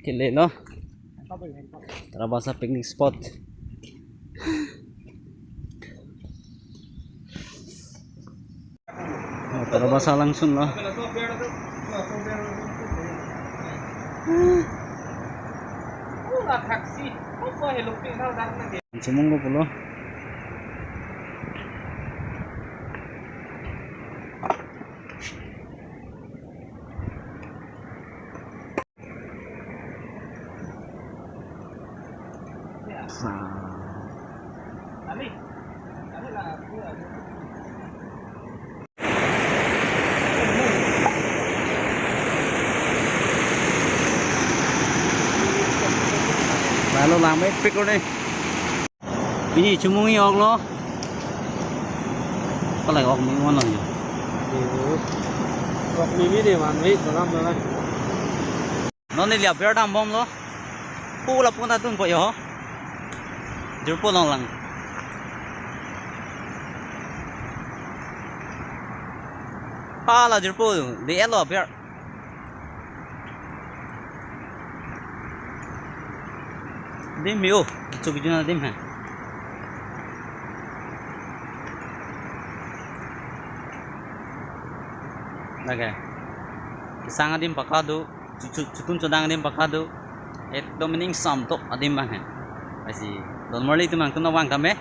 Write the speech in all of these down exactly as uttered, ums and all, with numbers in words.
Kele lo. Tarabasa picnic spot. Oh, Tarabasa langsun lo. Chumung lo pulo. Lalu langmepik lo ne. Pini chumung i-ok lo. Kalai ok mi mon lang yo. Iyo. Ok mi mi de man mi, program na. Non neli aber dambom lo. Pu lapu ta dunpo yo. Jirpo along lang. Hala jirpo, di elo aber. Adim me-o, chuk juna adim ha. Lake. Kesang adim pakado, chu-, chu-, chutun chodang adim pakado. Ekdom ining samtok adim abang ha. Lasi, don marli atum nangtum nangvang tame.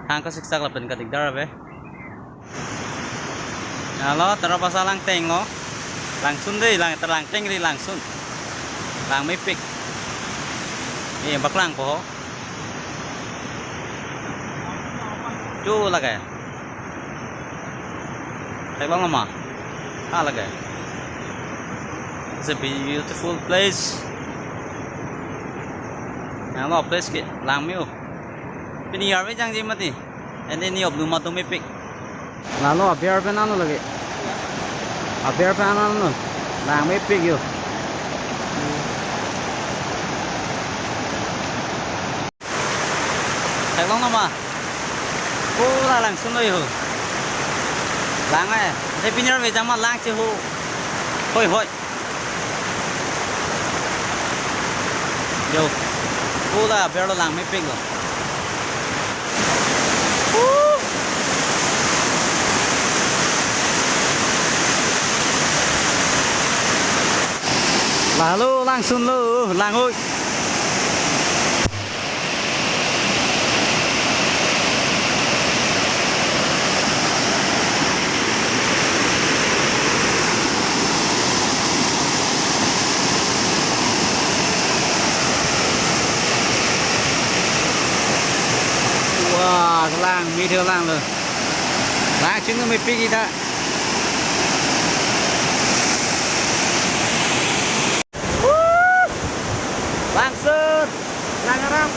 Thang kasiksak lapen kadikdar ave. Alo, Tarabasa langteng lo. Langsun dei, lang, langteng ri langsun. Langmepik. Eh, paklang po ho. Chu lake. Theklong ma. Ah, lake. It's a beautiful place. Alo, place ke langme-o. Pini arve jangji mati. Ene ni oblu matum mepik. Lalo aber pen ano lake. Aber pen ano. Langmepik yo. Theklong nama. Pura langsun lo yo. Lang eh. Saya pini arve jangma lang cheho. Hoi hoi. Yo. Pura aber lo langmepik lo. Lalo langsun lo, lang-oi. Wah, kelang, mi thek lang lo. Lang chingnu mepik ita. Woo! Langsun. Lang aram.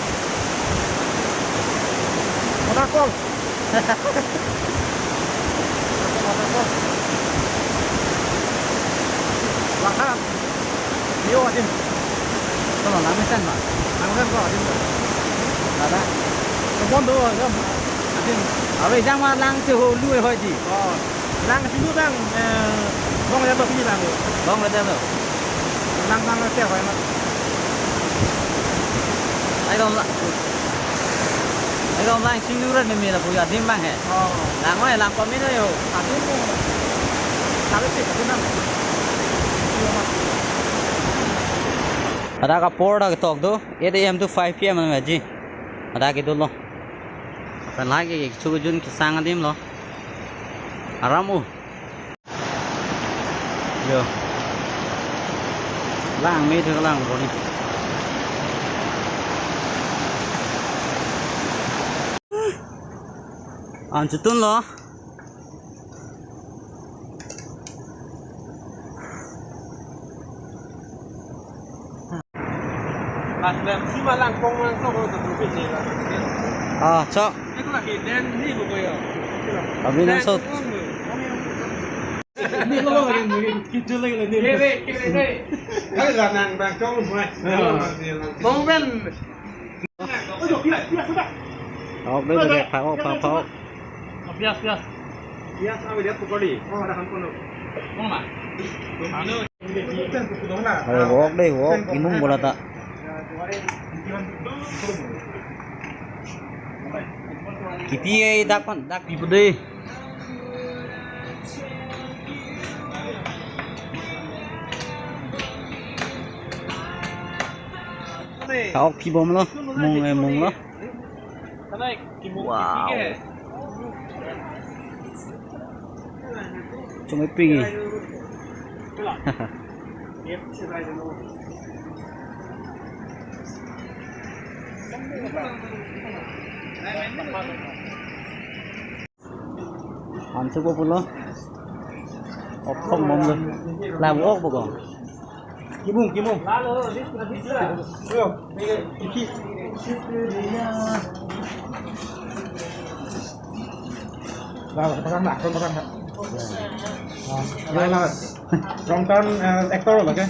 Waterfall. Waterfall. Langhan. Yo adim. Kono lang mesan ma. Langhan ko adim. Dada. Kebon do adim. Adim. Arve jangma lang cheho lui hoi di. Oh. Lang sinu bang, eh, bong level sini bang. Bong level. Lang bang ke hoi ma. Ekdom la-, ekdom lang sinu rat meme lapu adim bang he. Oh. Lang oi lang pamino yo. Adim mo. Sabe sih adim bang. Iyo ma. Ada kapor dak tok do, eight A M to five P M an ji. Ada kedo lo. Pen lake kechojun kesang adim lo. Aram o. Yo. Lang me thek lang boni. An chutun lo. Mas, mas, si malang kong lang so ko to pin ni la. Ah, chok. Ito lagi den ni ko ko yo. Abi nang so. Ni ko lo ni, kita lagi ni. Kiri, kiri ni. Ay, la nang bang kong mo. Bong ben. Phak-ok dei, phak-ok, phak, phak-ok. Pias, pias. Pias, abe dia pukori. Oh, ada kan kono. Kong ma. Are, wok dei, wok, imung bola ta. Kipi e, dak pan, dak pipo dei. Ka-ok pi bomlo, mung e munglo. Wow. Chomepik. An chopo pulo. Ok thong bomlo. La wok bokong. Kimung, kimung. Ayo, iki. Lah, pasang lah, pasang lah. Ah, lah, lah. Wrong turn, eh, actor lagi.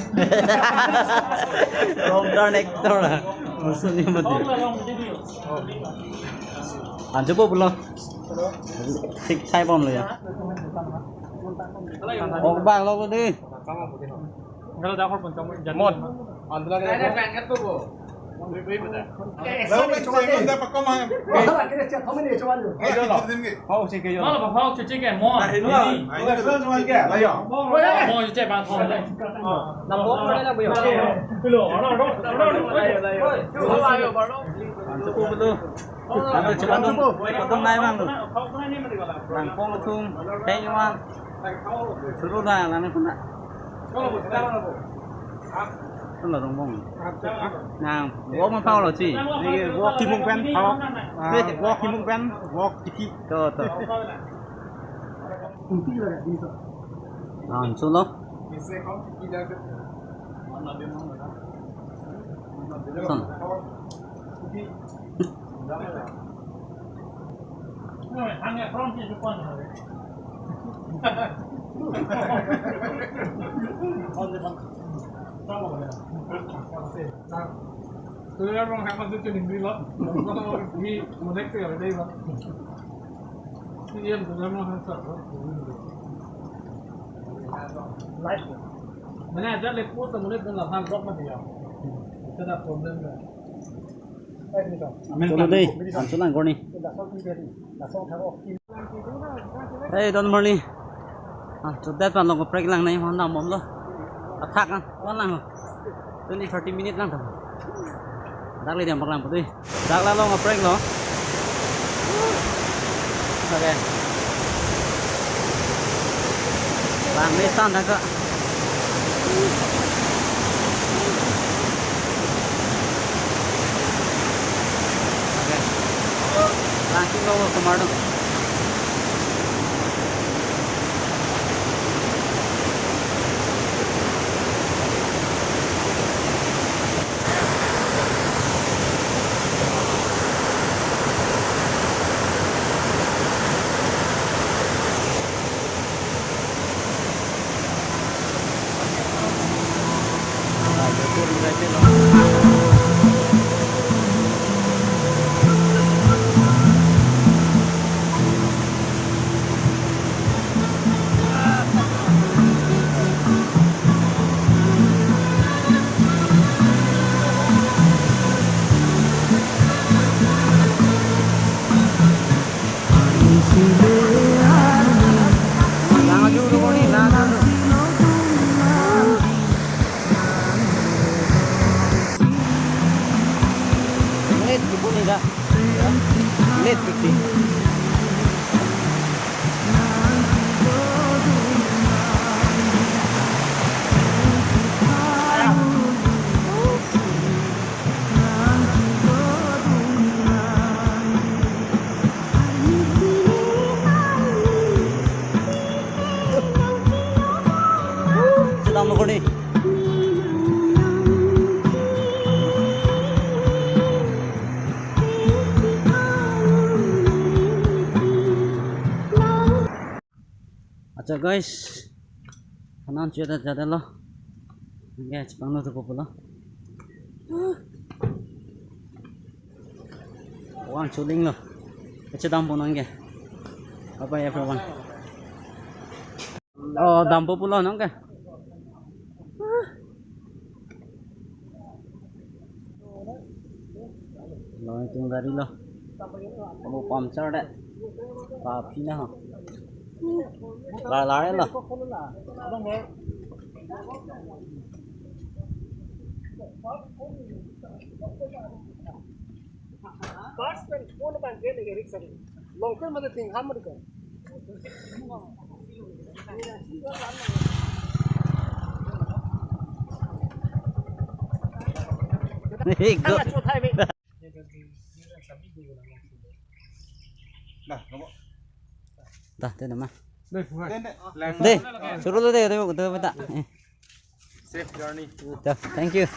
Wrong turn actor lah. Maksudnya betul. An chopo pulo. Thik thai bomlo ya. Ok bang lo dei. Enggak ada, aku pun kamu jangan. Mon. Antu lagi. Lalu kan cuma ini dapat kau mah. Ayo lah. Mau cek aja. Mau, mau cek aja, Mon. Ayo lah. Ayo lah, cuma ke. Ayo. Mau cek bang Thom. Nambah mana lah, Bu? Ayo, ayo, ayo. Antu ko betul. Antu cuma dong, cuma dong nai bang. Langkong tung, teng wan. Suru dah, lana pun dah. Pun dah dong bong. Nang, wok ma pau lo chi. Ini wok kimung pen, pau. Ah, wok kimung pen, wok kipi. To, to. An chopo lo. Son. Live. Mana ada le post mulai dengan hal blog mati ya. Itu ada problem ya. Cholo dei, an cholang korni. Hey, don't worry. Ah, to that one long kaprek lang nai, hon dam bomlo. Athak an, wan lang. Twenty, thirty minute lang tha. Dak le diam paklang putui. Dak la long kaprek lo. Okay. Bang ni stand dak. Okay. Langsung lo kemana? Late po ni ka. Late fifty. Sedang nunggu nih. Acha guys, kanan chuya jada lo. Anke chepangno thupo pulo. Wan chuling lo. Kachedam po nang ke. Bye bye everyone. Oh, dampo pulo nang ke. Lo itum gari lo. Kamu puncture deh. Papi na ho. Lar lar lo. First pen phone abang ke lagi risk ari. Long pen mate ting ham mate ko. Hey, go. Ala chu thai be. Dah, dah nama. Deh, deh, lang. Deh, suruh lo deh, deh, deh, deh. Safe journey. Dah, thank you.